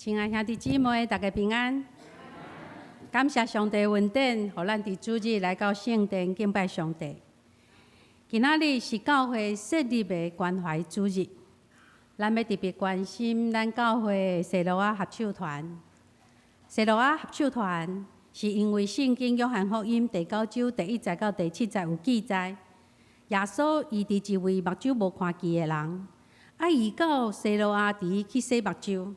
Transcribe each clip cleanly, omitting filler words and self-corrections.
親愛兄弟姊妹，大家平安。感謝上帝恩典，予咱佇主日來到聖殿敬拜上帝。今仔日是教會設立的關懷主日，咱欲特別關心咱教會的西羅亞合唱團。西羅亞合唱團是因為聖經約翰福音第九章第一節到第七節有記載，耶穌醫治一位目睭無看見的人，啊，伊到西羅亞池去洗目睭。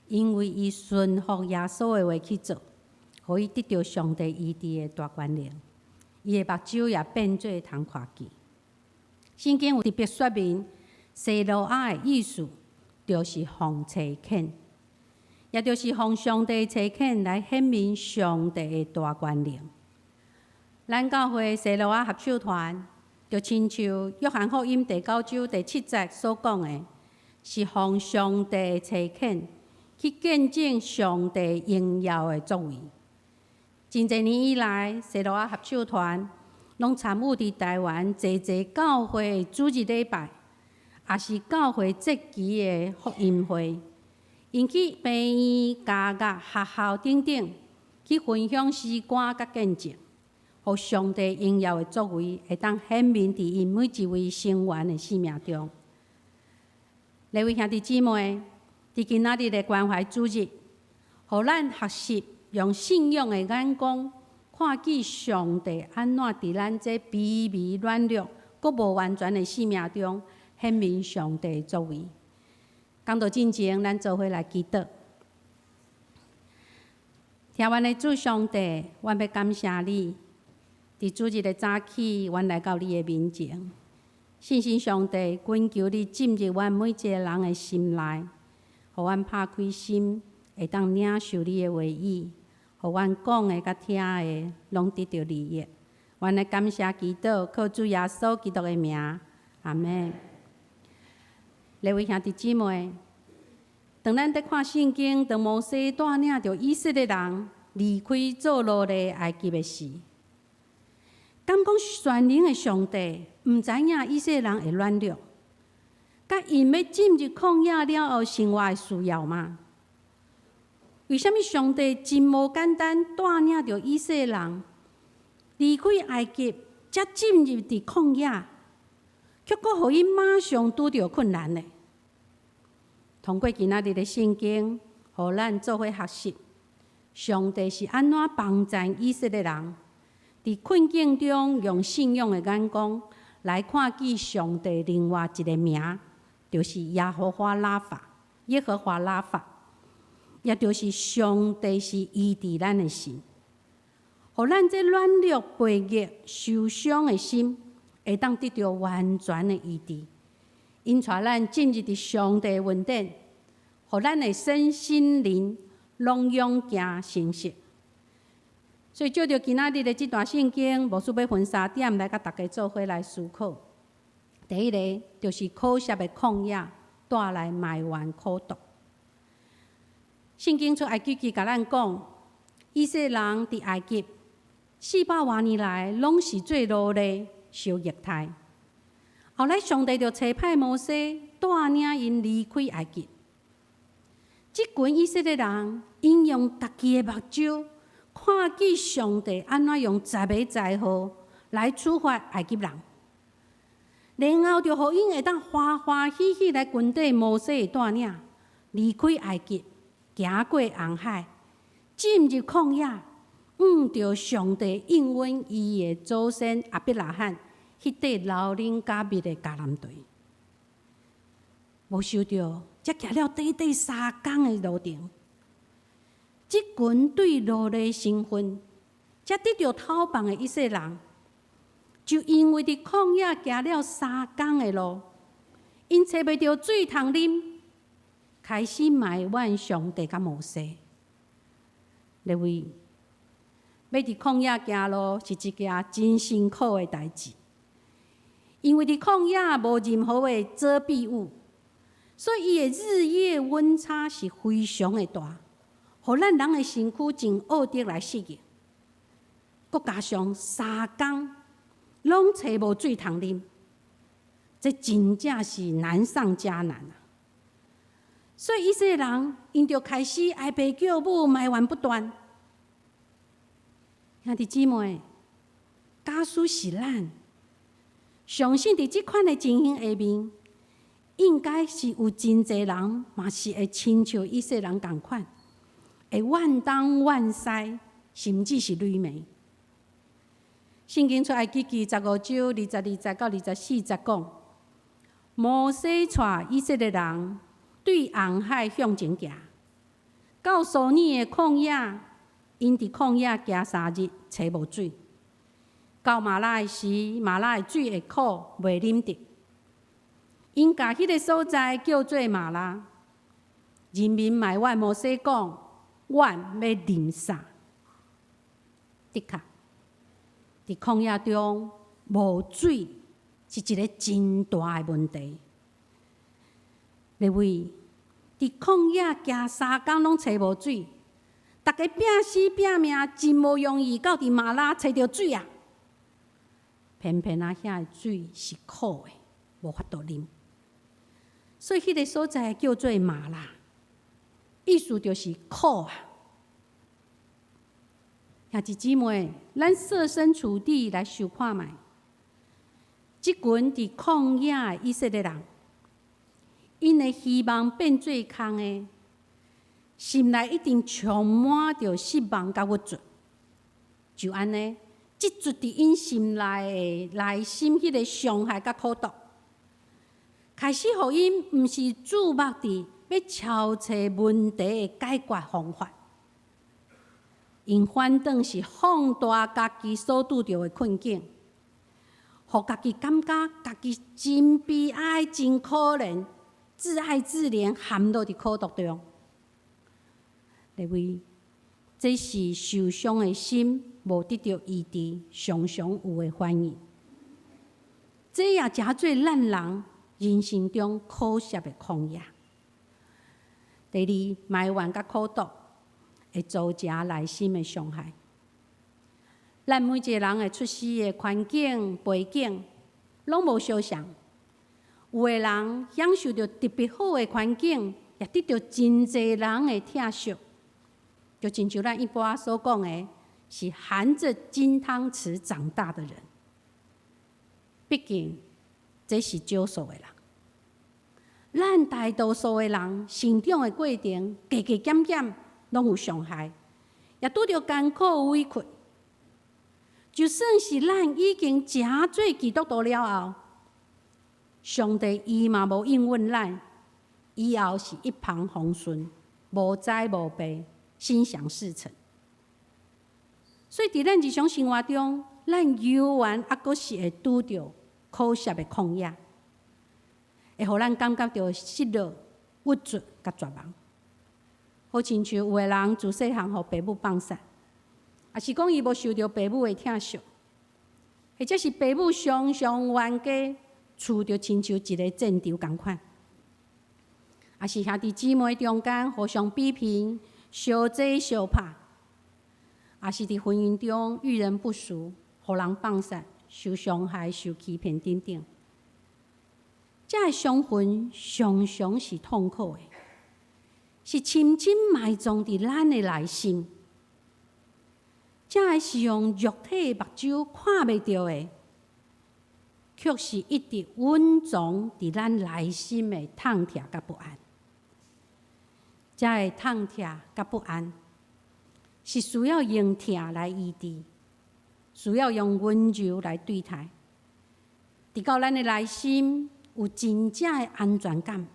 因為伊順服耶穌的話去做，予伊得著上帝醫治的大權能，伊的目睭也變做通看見。聖經有特別說明，西羅亞的意思就是奉差遣，也就是奉上帝差遣來顯明上帝的大權能。咱教會西羅亞合唱團，就親像約翰福音第九章第七節所講的，是奉上帝的差遣，去見證上帝榮耀的作為。真濟年以來，西羅亞合唱團攏參與佇台灣濟濟教會的主日禮拜，抑是教會節期的福音會，𪜶去病院、監獄、學校等等，去分享詩歌佮見證，予上帝榮耀的作為會當顯明佇𪜶每一位成員的生命中。各位兄弟姊妹，佇今仔日的關懷主日，予咱學習用信仰的眼光看見上帝按怎佇咱這卑微軟弱、閣無完全的生命中顯明上帝的作為。講道進前，咱做伙來祈禱。疼阮的主上帝，阮欲感謝你，佇主日的早起，阮來到你的面前。聖神上帝，懇求你進入阮每一个人的心內，予阮拍開心，會當領受你的話語，予阮講的佮聽的，攏得著利益。阮來感謝祈禱，靠主耶穌基督的名，阿們。各位兄弟姊妹，當咱佇看聖經，當摩西帶領著以色列人離開做奴隸埃及的時，敢講全能的上帝毋知影以色列人會軟弱，佮𪜶欲進入曠野了後生活的需要嗎？為啥物上帝真無簡單帶領著以色列人離開埃及，才進入佇曠野，卻閣予𪜶馬上拄著困難呢？通過今仔日的聖經，予咱做伙學習，上帝是按怎幫贊以色列人，佇困境中用信仰的眼光來看見上帝另外一个名，就是耶和華拉法，耶和華拉法，也就是上帝是醫治咱的神，予咱這軟弱、背逆、受傷的心，會當得著完全的醫治。𪜶帶咱進入佇上帝的恩典，予咱的身心靈攏勇健成熟。所以，借著今仔日的這段聖經，牧師欲分三點來佮大家做伙來思考。第一个就是可惜的曠野帶來埋怨苦毒。聖經出埃及記共咱講，以色列人佇埃及四百外年來，攏是做奴隸，受虐待。後來上帝就差派摩西帶領𪜶離開埃及。這群以色列人，𪜶用家己的目睭看見上帝按怎用十个災禍來處罰埃及人，然後就予𪜶會當歡歡喜喜來跟綴摩西的帶領，離開埃及，行過紅海，進入曠野，向著上帝應允伊的祖先亞伯拉罕彼塊流奶佮蜜的迦南地。無想著，才行了短短三工的路程，這群對奴隸身份才得著討放的以色列人，就因為佇曠野行了三工的路，𪜶揣袂著水通啉，開始埋怨上帝佮摩西。各位，欲佇曠野行路是一件真辛苦的代誌，因為佇曠野無任何的遮蔽物，所以伊的日夜溫差是非常的大，予咱人的身軀真僫得來適應。閣加上三工攏揣無水通啉，這真正是難上加難啊！所以以色列人𪜶就開始哀爸叫母，埋怨不斷。兄弟姊妹，假使是咱，相信佇這款的情形下面，應該是有真濟人嘛是會親像以色列人仝款，會怨東怨西，甚至是銳罵。聖經出埃及記15章22節到24節講，摩西帶以色列人對紅海向前行，到蘇爾的曠野，𪜶佇曠野行3日，揣無水。到瑪拉的時，瑪拉的水會苦，袂啉得。𪜶共彼个所在叫做瑪拉。人民埋怨摩西講：阮欲啉啥？的確，佇曠野中無水是一个真大的問題。各位，佇曠野行3工攏揣無水，逐家拚死拚命，真無容易到佇瑪拉揣著水啊！偏偏啊，遐的水是苦的，無法度啉。所以彼个所在叫做瑪拉，意思就是苦啊。兄弟姊妹，咱設身處地來想看覓，這群佇曠野的以色列人，𪜶的希望變做空的，心內一定充滿著失望佮鬱卒。就按呢，積聚佇𪜶心內的內心彼个傷害佮苦毒，開始予𪜶毋是注目佇欲撨揣問題的解決方法，𪜶反轉是放大家己所拄著的困境，予家己感覺家己真悲哀、真可憐，自哀自憐，陷落佇苦毒中。各位，這是受傷的心無得著醫治，常常有的反應。這也誠做咱人人生中可惜的曠野。第二，埋怨佮苦毒會造成內心的傷害。咱每一个人的出世的環境背景攏無相仝，有的人享受著特別好的環境，也得著真濟人的疼惜，就親像咱一般所講的，是含著金湯匙長大的人。畢竟這是少數的人，咱大多數的人成長的過程，加加減減攏有傷害，也拄著艱苦委屈。就算是咱已經成做基督徒了後，上帝伊嘛無應允咱，以後是一帆風順，無災無病，心想事成。所以佇咱日常生活中，咱猶原猶閣是會拄著可惜的曠野，會予咱感覺著失落、鬱卒佮絕望。好親像有的人自細漢予爸母放殺，抑是講伊無受著爸母的疼惜，或者是爸母常常冤家，處著親像一個戰場仝款，抑是兄弟姊妹中間互相比拼、相爭相拍，抑是佇婚姻中遇人不淑，予人放殺、受傷害、受欺騙等等。這个傷痕常常是痛苦的，是深深埋藏佇咱的內心。這个是用肉體的目睭看袂著的，卻是一直蘊藏佇咱內心的痛疼佮不安。這个痛疼佮不安，是需要用疼來醫治，需要用溫柔來對待，直到咱的內心有真正的安全感，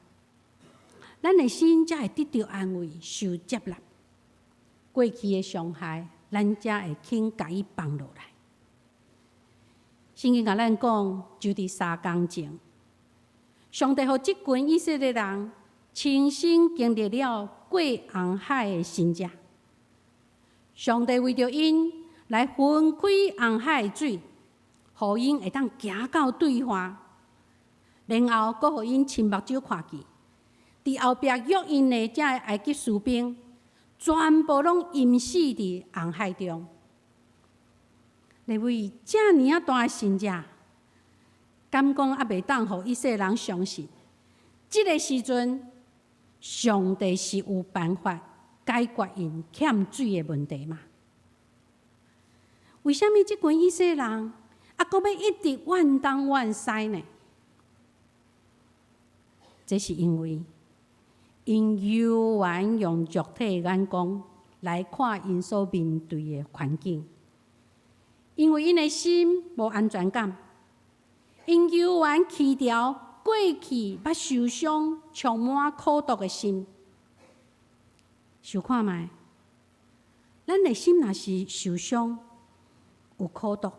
咱的心才會得著安慰、受接納。過去的傷害，咱才會肯共伊放落來。聖經共咱講，就佇3工前，上帝予這群以色列人親身經歷了過紅海的神蹟。上帝為著𪜶來分開紅海的水，予𪜶會當行到對岸，然後閣予𪜶親目睭看見，佇後壁約𪜶的這个埃及士兵，全部攏淹死佇紅海中。各位，遮爾仔大的神蹟，敢講猶袂當予以色列人相信？這个時陣，上帝是有辦法解決𪜶欠水的問題嗎？為啥物這群以色列人猶閣欲一直怨東怨西呢？這是因為𪜶猶原用肉體的眼光來看𪜶所面對的環境，因為𪜶的心無安全感，𪜶猶原持著過去捌受傷、充滿苦毒的心。想看覓，咱的心若是受傷、有苦毒，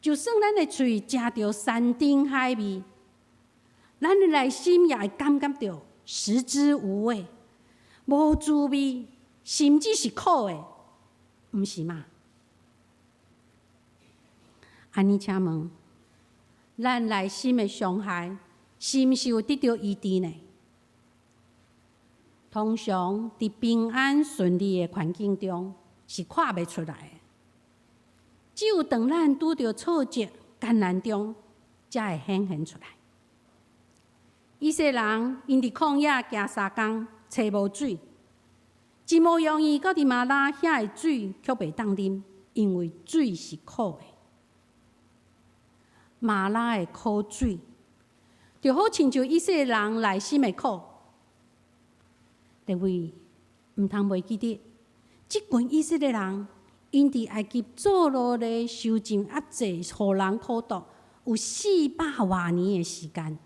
就算咱的喙食著山珍海味，咱的內心也會感覺著食之無味、無滋味，甚至是苦的，毋是嗎？按呢請問，咱內心的傷害是毋是有得著醫治呢？通常佇平安順利的環境中是看袂出來的，只有當咱拄著挫折、艱難中，才會顯現出來。以色列人𪜶佇曠野行3工，揣無水，真無容易到佇瑪拉遐的水卻袂當啉，因為水是苦的。瑪拉的苦水，就好親像以色列人內心的苦。各位毋通袂記得，這群以色列人，𪜶佇埃及做奴隸，受盡壓制，予人苦毒，有四百外年的時間。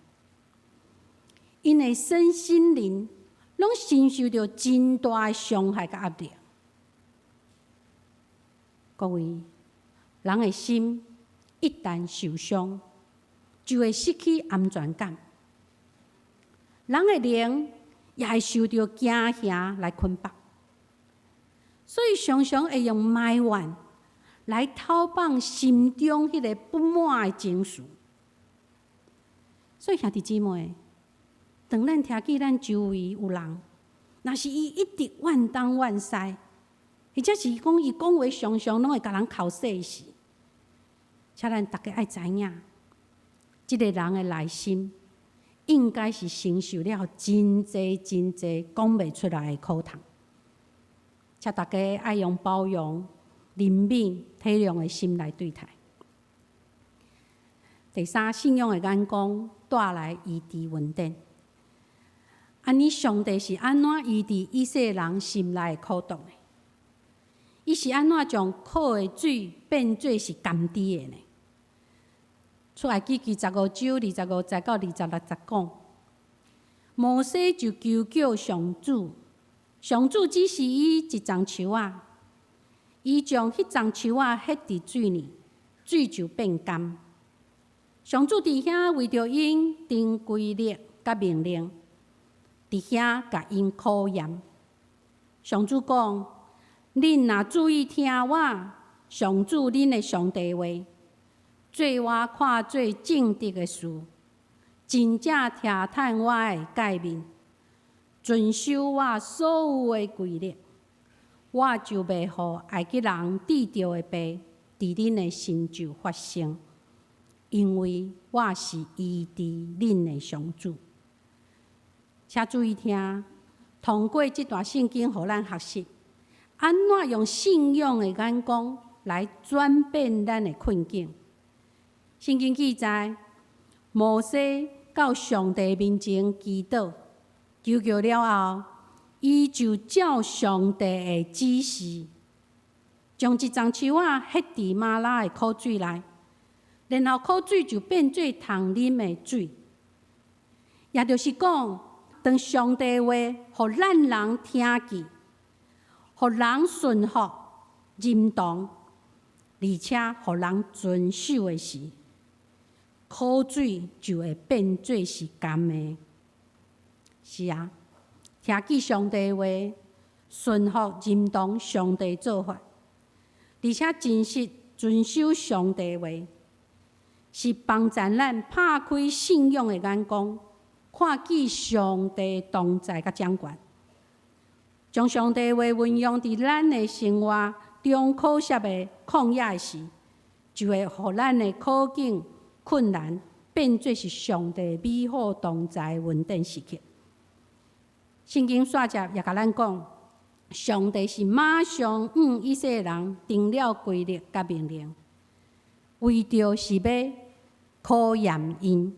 𪜶的身心靈攏承受著真大的傷害佮壓力。各位，人的心一旦受傷，就會失去安全感。人的靈也會受著驚嚇來捆綁，所以常常會用埋怨來透放心中彼个不滿的情緒。所以兄弟姊妹，當咱聽見咱周圍有人，若是伊一直怨東怨西，或者是講伊講話常常攏會共人剾洗時，請咱逐家愛知影，這个人的內心應該是承受了真濟真濟講袂出來的苦痛。請大家愛用包容、憐憫、體諒的心來對待。第三，信仰的眼光帶來醫治恩典。按呢，上帝是按怎醫治以色列人心內的苦毒呢？伊是按怎將苦的水變做是甘甜的呢？出埃及記15章25節到26節講，摩西就求叫上主，上主指示伊一叢樹仔，伊將彼叢樹仔彼佇水裡，水就變甘。上主佇遐為著𪜶定規律佮命令，佇遐共𪜶考驗。上主講：恁若注意聽我，上主恁的上帝話，做我看做正直的事，真正聽趁我的誡命，遵守我所有的規律，我就袂予埃及人治著的病佇恁的身上發生，因為我是醫治恁的上主。請注意聽，通過這段聖經，予咱學習，按怎用信仰的眼光來轉變咱的困境。聖經記載，摩西到上帝面前祈禱，求告了後，伊就照上帝的指示，將一叢樹仔彼佇瑪拉的苦水內，然後苦水就變做通啉的水。也就是講，當上帝話予咱人聽見，予人順服、認同，而且予人遵守的時，苦水就會變做是甘的。是啊，聽見上帝話，順服認同上帝做法，而且真實遵守上帝話，是幫助咱拍開信仰的眼光，看見上帝同在佮掌權，將上帝話運用佇咱的生活中可惜的曠野的時，就會予咱的苦境困難變做是上帝美好同在的恩典時刻。聖經煞節也共咱講，上帝是馬上向以色列人定了規律佮命令，為著是欲考驗𪜶。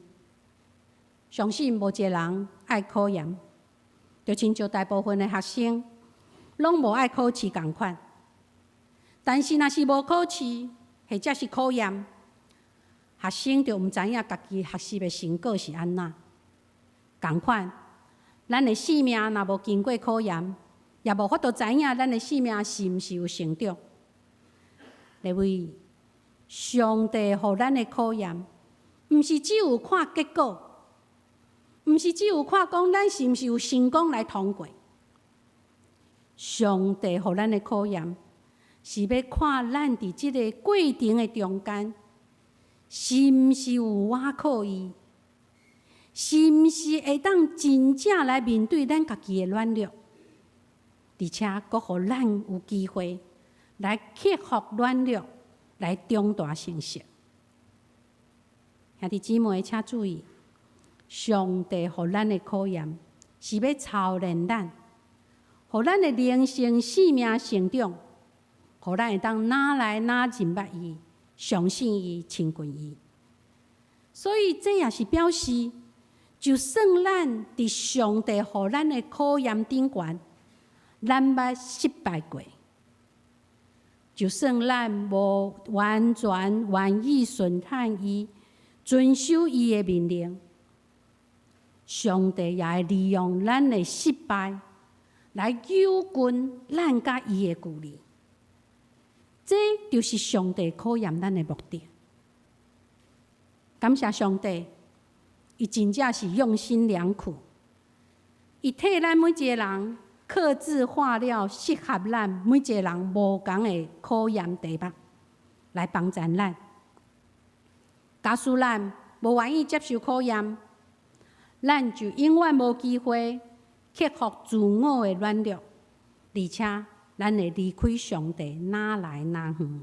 相信無一个人愛考驗，就親像大部分的學生攏無愛考試仝款。但是若是無考試，或者是考驗，學生就毋知影家己學習的成果是按怎。仝款，咱的性命若無經過考驗，也無法度知影咱的性命是毋是有成長。列位，上帝予咱的考驗，毋是只有看結果，毋是只有看講咱是毋是有成功來通過。上帝予咱的考驗，是欲看咱佇這个過程的中間，是毋是有倚靠伊，是毋是會當真正來面對咱家己的軟弱，而且閣予咱有機會來克服軟弱，來長大成熟。兄弟姊妹，請注意，上帝予咱的考驗是欲操練咱，予咱的靈性生命成長，予咱會當愈來愈認捌伊，相信伊，親近伊。所以這也是表示，就算咱佇上帝予咱的考驗頂懸，咱捌失敗過，就算咱無完全願意順從伊，遵守伊的命令，上帝也會利用咱的失敗來誘近咱佮伊的距離。這就是上帝考驗咱的目的。感謝上帝，伊真正是用心良苦，伊替咱每一个人客製化了適合咱每一个人無仝的考驗題目，來幫助咱。假使咱無願意接受考驗，咱就永遠無機會克服自我的軟弱，而且咱會離開上帝愈來愈遠。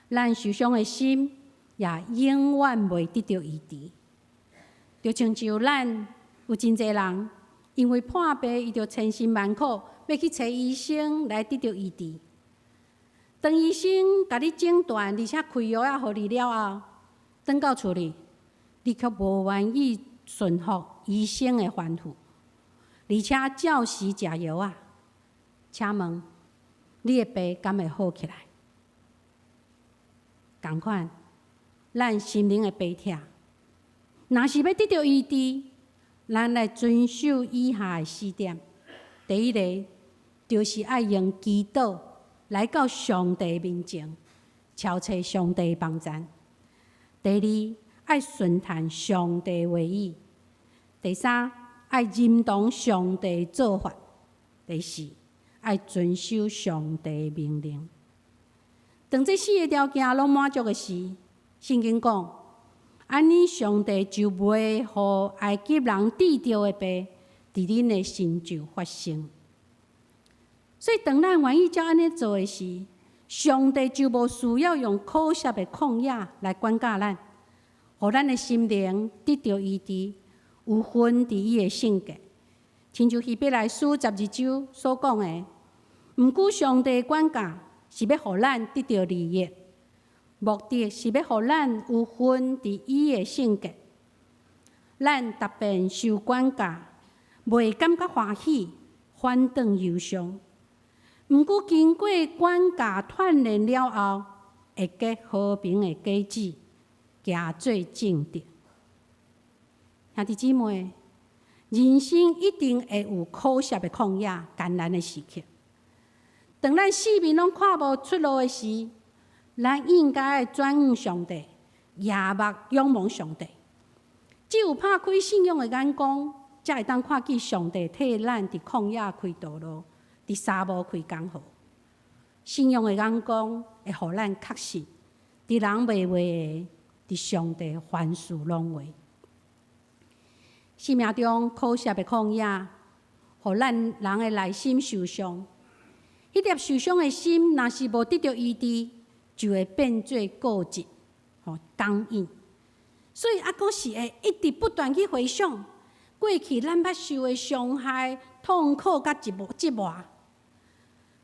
咱受傷的心也永遠袂得著醫治。就親像咱有真濟人，因為破病，伊就千辛萬苦欲去揣醫生來得著醫治。當醫生共你診斷，而且開藥仔予你了後，轉到厝裡，你卻無願意順服醫生的吩咐，而且照時食藥仔。請問，你的病敢會好起來？仝款，咱心靈的悲痛，若是欲得著醫治，咱來遵守以下的四點。第一个，就是愛用祈禱來到上帝面前，求揣上帝幫助。第二，愛順從上帝話語。第三，愛認同上帝做法。第四，愛遵守上帝命令。當這四个條件攏滿足的時，聖經講，按呢上帝就袂予埃及人治著的病，佇恁的身上發生。所以，當咱願意照按呢做的時，上帝就無需要用可惜的曠野來管教咱，予咱的心靈得著醫治，有份佇伊的聖潔。親像希伯來書12章所講的，毋過上帝管教是欲予咱得著利益，目的是欲予咱有份佇伊的聖潔。咱逐遍受管教，袂感覺歡喜，反轉憂傷。毋過經過管教鍛鍊了後，會結和平的果子，行做正直。兄弟姊妹，人生一定會有可惜的曠野、艱難的時刻。當咱四面攏看無出路的時，咱應該愛轉向上帝，舉目仰望上帝。只有拍開信仰的眼光，才會當看見上帝替咱佇曠野開道路，佇沙漠開江河。信仰的眼光會予咱確信，佇人袂話的，佇上帝凡事攏會。生命中可惜的曠野，予咱人的內心受傷。彼粒受傷的心，若是無得著醫治，就會變做固執、吼剛硬。所以猶閣是會一直不斷去回想，幾過去咱捌受的傷害、痛苦佮折磨、折磨。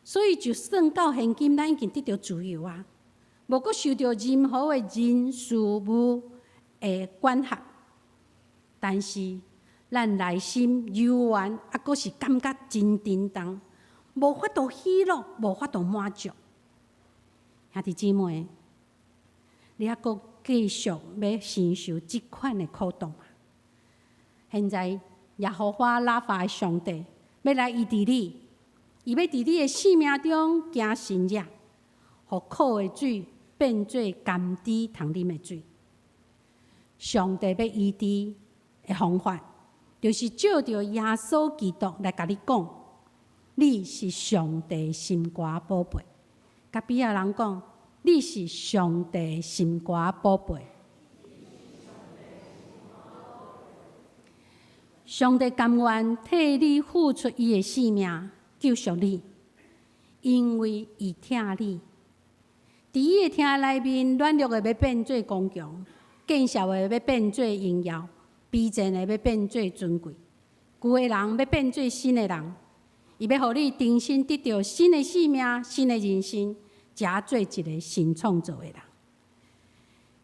所以就算到現今，咱已經得著自由啊，無閣受著任何的人事物的管轄。但是咱內心猶原猶閣是感覺真沉重，無法度喜樂，無法度滿足。兄弟姊妹，你猶閣繼續欲承受這款的苦毒嗎？現在耶和華拉法的上帝欲來醫治你，伊欲佇你的生命中行神蹟，予苦的水變做甘甜通啉的水。上帝欲醫治的方法，就是藉著耶穌基督來共你講，你是上帝心肝寶貝。共邊仔人講，你是上帝心肝寶貝。上帝甘願替你付出伊的性命救贖你，因為伊疼你。佇伊的疼內面，軟弱的欲變做剛強，見笑的欲變做榮耀，卑賤的欲變做尊貴，舊的人欲變做新的人。伊欲予你重新得著新的生命、新的人生，成做一个新創造的人。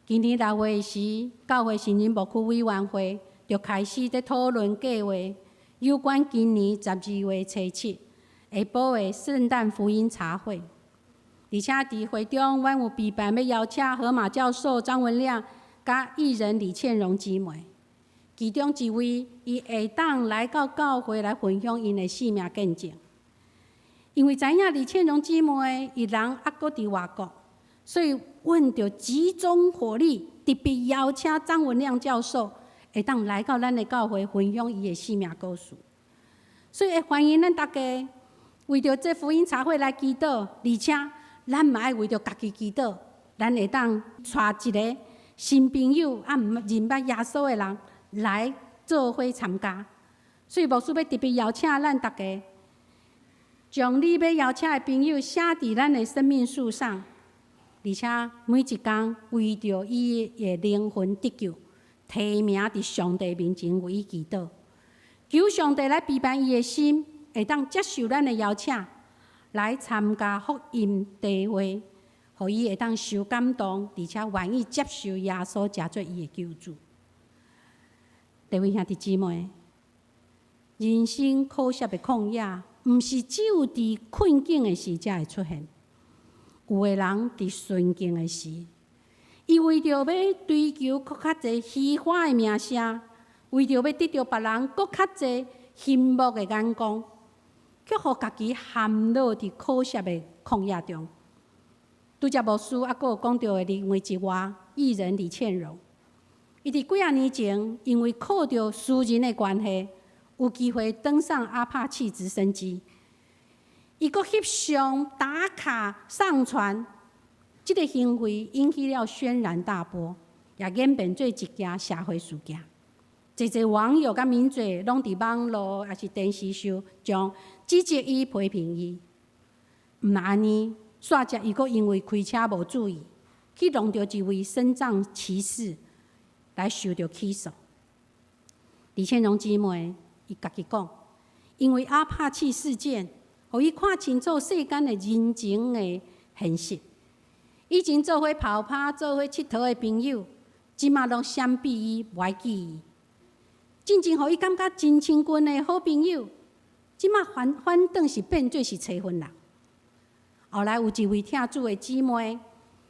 今年6月時，教會成人牧區委員會就開始佇討論計劃，有關今年12月初7下晡的聖誕福音茶會。而且佇會中，阮有備辦欲邀請何馬教授張文亮佮藝人李倩蓉姊妹，其中一位伊會當來到教會來分享𪜶的生命見證。因為知影李倩蓉姊妹伊人猶閣佇外國，所以阮就集中火力，特別邀請張文亮教授會當來到咱的教會分享伊的生命故事。所以會歡迎咱大家為著這福音茶會來祈禱，而且咱嘛愛為著家己祈禱，咱會當帶一个新朋友啊，毋認捌耶穌的人來做伙參加。所以牧師欲特別邀請咱大家，將你欲邀請的朋友寫佇咱的生命樹上，而且每一工為著伊的靈魂得救，提名佇上帝面前為伊祈禱，求上帝來備辦伊的心，會當接受咱的邀請，來參加福音茶會，予伊會當受感動，而且願意接受耶穌成做伊的救主。各位兄弟姊妹，人生可惜的曠野，毋是只有佇困境的時才會出現。有的人佇順境的時，伊為著欲追求閣較濟虛華的名聲，為著欲得著別人閣較濟羨慕的眼光，卻予家己陷落佇可惜的曠野中。拄才牧師猶閣有講著的另外一位藝人李倩蓉，伊佇幾仔年前，因為靠著私人的關係，有機會登上阿帕契直升機。伊閣翕相打卡上傳，這个行為引起了軒然大波，也演變做一件社會事件。濟濟網友佮民眾攏佇網路抑是電視上將指責伊、批評伊。毋但按呢，煞才伊閣因為開車無注意，去撞著一位身障騎士，來受著起訴。李倩蓉姊妹，伊家己講，因為阿帕契事件，予伊看清楚世間的人情的現實。以前做伙跑趴、做伙𨑨迌的朋友，這馬攏閃避伊，無愛記伊。進前予伊感覺真親近的好朋友，這馬反反轉是變做是找分人。後來有一位疼主的姊妹，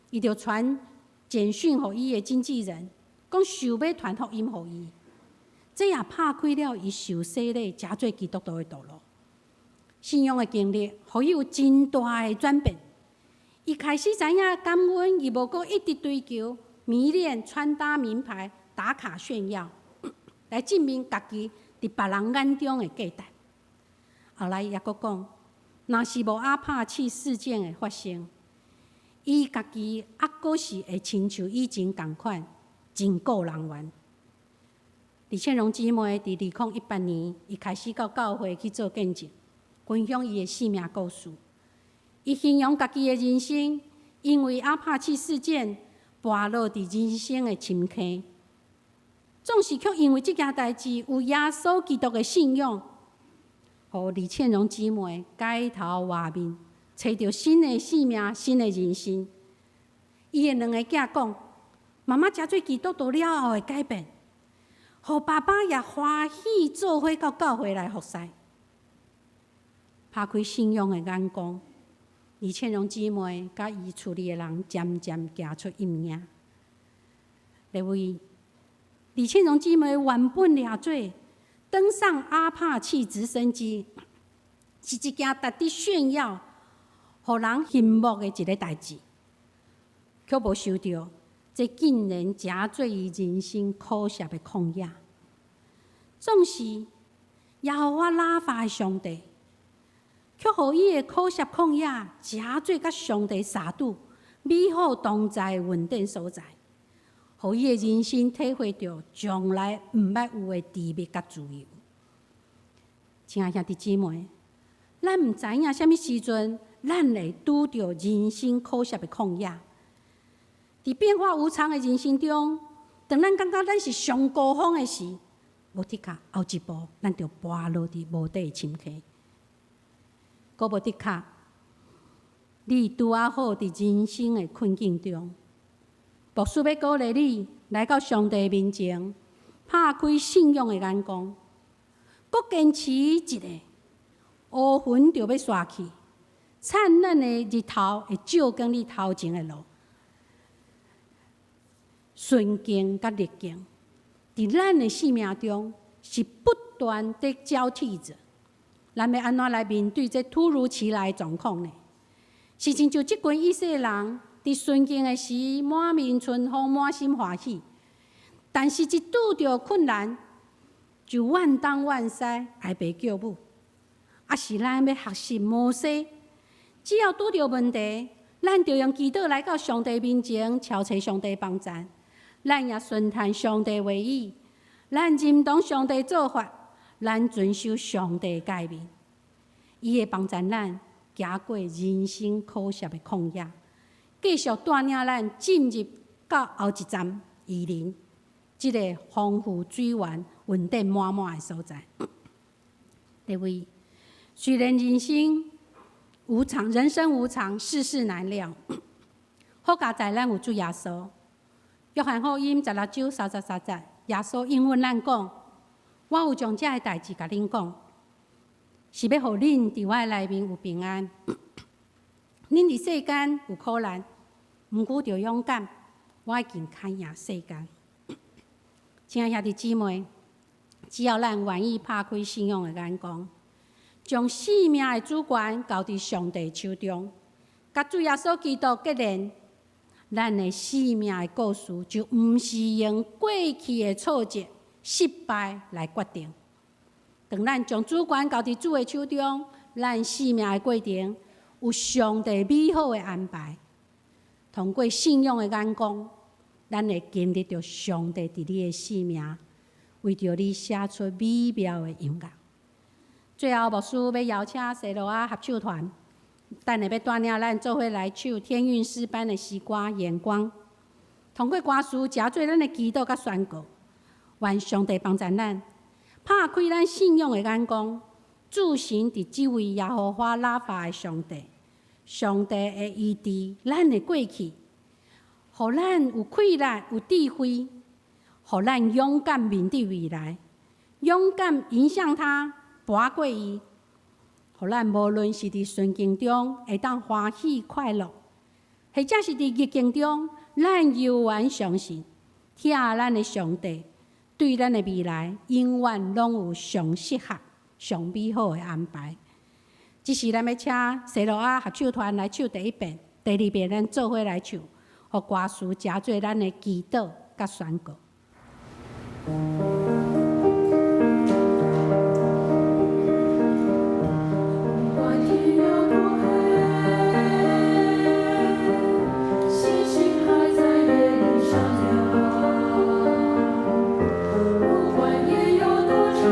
伊就傳簡訊予伊的經紀人，講想欲傳福音予伊。這也拍開了伊受洗禮、成做基督徒的道路。信仰的經歷，予伊有真大的轉變。伊開始知影感恩，伊無閣一直追求、迷戀穿搭名牌、打卡炫耀，來證明家己佇別人眼中的價值。後來伊猶閣講，若是無阿帕契事件的發生，伊家己猶閣是會親像以前仝款，真顧人緣。李倩蓉姊妹佇2018年，伊開始到教會去做見證，分享伊的生命故事。伊形容家己的人生，因為阿帕契事件，跋落佇人生的深坑。總是卻因為這件代誌有耶穌基督的信仰，予李倩蓉姊妹改頭換面，揣著新的生命、新的人生。伊的兩个囝講：媽媽成做基督徒了後的改變，予爸爸也歡喜做伙到教會來服侍。拍開信仰的眼光，李倩蓉姊妹佮伊厝裡的人漸漸行出陰影。列位，李倩蓉姊妹原本掠做登上阿帕契直升機，是一件值得炫耀、予人羨慕的一个代誌，卻無想著，這竟然成做伊人生可惜的曠野。總是耶和華拉法的上帝，卻予伊的可惜曠野成做佮上帝相拄美好同在的穩定所在，予伊的人生體會著從來毋捌有的甜蜜佮自由。親愛兄弟姊妹，咱毋知影啥物時陣，咱會拄著人生可惜的曠野。佇變化無常的人生中，當咱感覺咱是上高峰的時，無的確後一步，咱就跋落佇無底的深溪。閣無的確，你拄仔好佇人生的困境中，牧師欲鼓勵你來到上帝面前，拍開信仰的眼光，閣堅持一下，烏雲就欲散去，燦爛的日頭會照光你頭前的路。順境佮逆境，佇咱的生命中是不斷地交替著。咱欲按怎來面對這突如其來的狀況呢？是親像這群以色列人佇順境的時，滿面春風，滿心歡喜；但是，一拄著困難，就怨東怨西，哀爸叫母。抑是咱欲學習摩西，只要拄著問題，咱就用祈禱來到上帝面前，敲揣上帝幫贊。咱也順從上帝話語，咱認同上帝做法，咱遵守上帝誡命，伊會幫贊咱行過人生可惜的曠野，繼續帶領咱進入到後一站以琳，這个豐富水源穩定滿滿的所在。各位，雖然人生無常，人生無常，世事難料，好佳哉咱有主耶穌。約翰福音16章33節，耶穌應允咱講：我有將這个代誌共恁講，是欲予恁佇我的內面有平安。恁佇世間有苦難，毋過著勇敢，我已經較贏世間。親愛兄弟姊妹，只要咱願意拍開信仰的眼光，將生命的主權交佇上帝手中，佮主耶穌基督結連，咱的生命的故事就毋是用過去的挫折、失敗來決定。當咱將主權交佇主的手中，咱生命的過程有上帝美好的安排。通過信仰的眼光，咱會經歷著上帝佇你的生命，為著你寫出美妙的音樂。最後，牧師欲邀請西羅亞合唱團，等下欲帶領咱做伙來唱天韻詩班的詩歌《眼光》。通過歌詞，成做咱的祈禱佮宣告，願上帝幫助咱，拍開咱信仰的眼光，注視佇這位耶和華拉法的上帝。上帝會醫治咱的過去，予咱有氣力、有智慧，予咱勇敢面對未來，勇敢迎向他，跋過伊，予咱無論是佇順境中會當歡喜快樂，或者是佇逆境中，咱猶原相信，疼咱的上帝對咱的未來永遠攏有上適合、上美好的安排。這時咱欲請西羅亞合唱團來唱第一遍，第二遍咱做伙來唱，予歌詞成做咱的祈禱佮宣告。不管天有多黑，星星還在夜裡閃亮。不管夜有多長，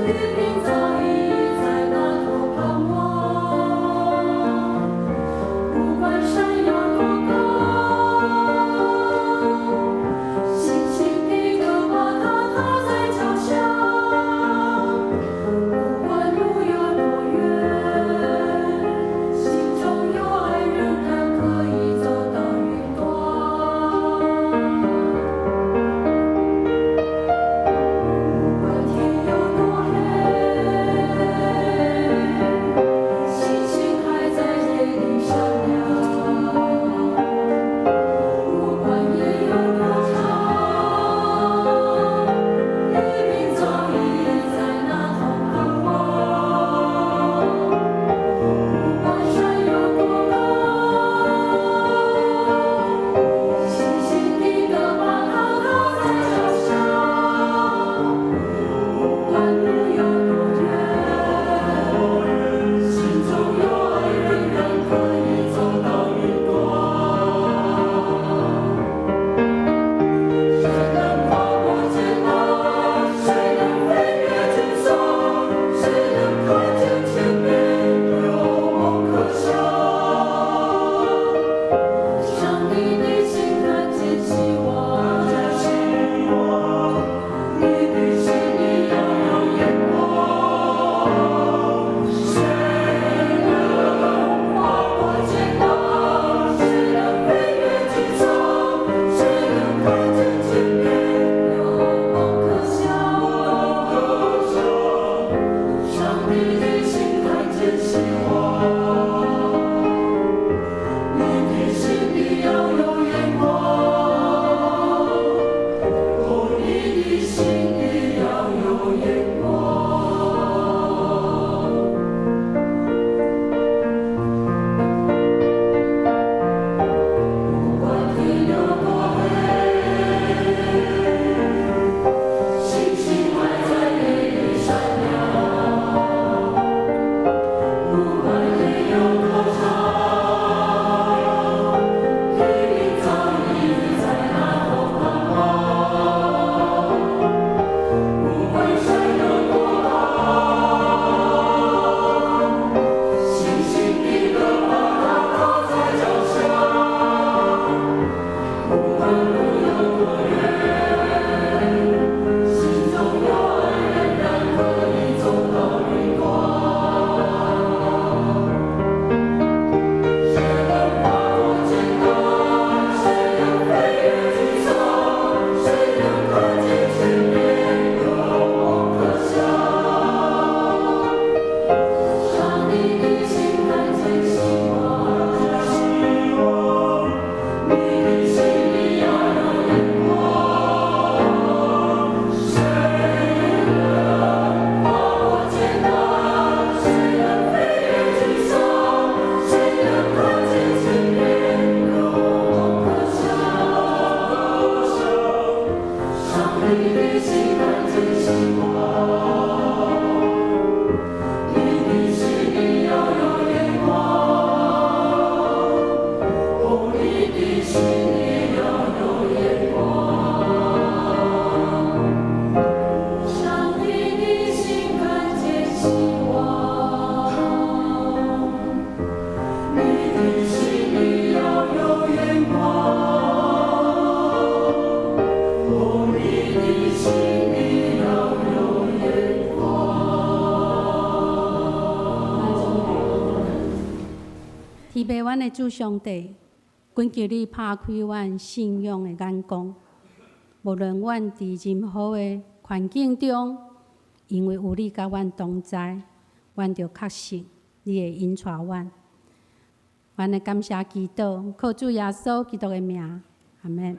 黎明早已在那頭盼望。不管山有多高，慈悲阮的主上帝，懇求你拍開阮信仰的眼光。無論阮佇任何的環境中，因為有你佮阮同在，阮就確信你會引帶阮。阮的感謝祈禱，靠主耶穌基督的名，阿們。